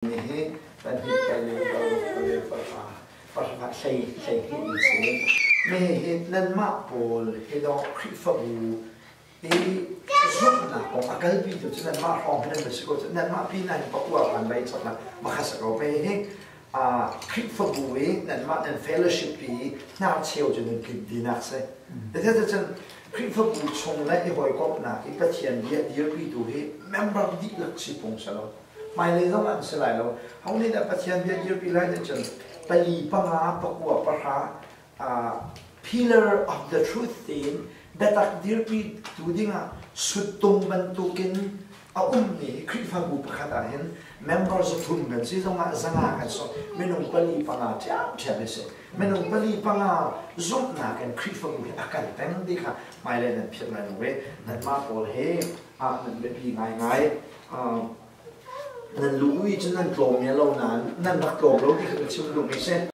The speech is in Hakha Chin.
Nihin pahnih pali paruk pali pahra pahra hlei 12 in si. Hihi nanmah pawl hi dawh Khrihfabu i zumhnak kong a kalpitu cu nanmah hrawng hi nan va si ko cu. Nanmah pinah hin pakua kan vai cak la makha sa ko. Hihi Khrihfabu i nanmah nan fellowship i hnarcheu cu nan tlin tinak si. Cun Khrihfabu chung le i hawikomhnak i Pathian bia dirpitu hi member dihlak si phung si lo. Hmailei zong an si lai lo. Ho nih dah Pathian bia dirpi lai ti cun pali, panga, pakua, pahra pillar of the truth tiin biatak dirpi tu dingah suttung bantukin a ummi Khrihfabu pakhat ah hin member 300 kan si zongah 500 kan si minung pali panga ṭhiamṭhiam hi si. Minung pali panga zumhnak in Khrihfabu hi a kal peng ti kha hmailei nan philh lai lo i nanmah pawl hi nan biapi ngaingai. Nan luh i cun nan tlawm lo nain nan rak tlawm lo ti kha ka chim duhmi si.